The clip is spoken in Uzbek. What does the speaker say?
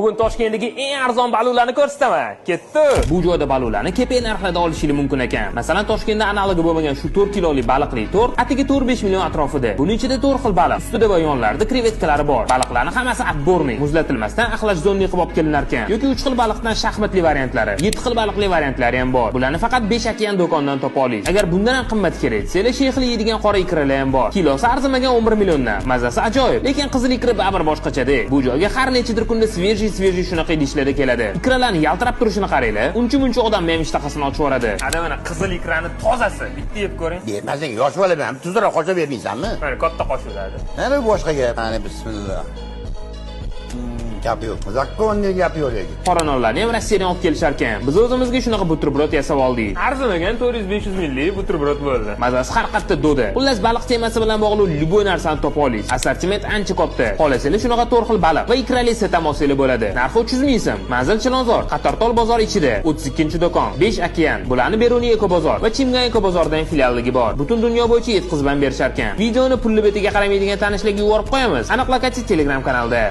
Bugun Toshkentdagi eng arzon baliqlarni ko'rsataman. Ketdi. Bu joyda baliqlarni kepak narxlarda olishingiz mumkin ekan. Masalan, Toshkentda analogi bo'lmagan shu 4 kilolik baliqli tort atigi 4-5 million atrofida. Buning ichida 4 xil baliq, ustida va yonlarida krevetkalari bor. Baliqlarning hammasi отборный, muzlatilmasdan охлажденный qilib olib kelinar ekan. Yoki 3 xil baliqdan shaxmatli variantlari, 7 xil baliqli variantlari ham bor. Bularni faqat 5 okean do'kondan topa olasiz. Agar bundan ham qimmat kerak desangiz, shexli yeydigan qora ikralar ham bor. Kilosi arzimagan 11 milliondan. Mazasi ajoyib, lekin qizil ikra baribir boshqachada. Bu joyga har nechadir kunda свежий shunaqa idishlarda keladi. Ikralarni yaltirab turishini qaranglar. Uncha-muncha odamni ham ishtahasini ochib yuboradi. Ana mana qizil ikrani tozasi. Bitta yeb ko'ring. Bermasang yosh bola ham tuzroq qo'shib bermaysanmi? Mana katta qoshiqlarda. Mana bu boshqa gap. Mana bismillah. Gap yo'q. Законный gap yo'q lekin. Qora nonlarni ham Rossiyadan olib kelishar ekan. Biz o'zimizga shunaqa buterbrod yasab oldik. Arzimagan 400-500 minglik buterbrod bo'ldi. Mazasi har qayerda doda. Xullas, baliq temasi bilan bog'liq любой narsani topa olasiz. Assortiment ancha katta. Xohlasangiz shunaqa 4 xil baliq va ikrali set ham olsangiz bo'ladi. Narxi 300 ming so'm. Manzil Chilonzor, Qatortol bozori ichida 32-do'kon, 5 okean. Bularni Beruniy eko bozor va Chimgan eko bozoridan filialligi bor. Butun dunyo bo'yicha yetkazib ham berishar ekan. Videoni pulli betiga qaramaydigan tanishlarga yuborib qo'yamiz. Aniq lokatsiya Telegram kanalida.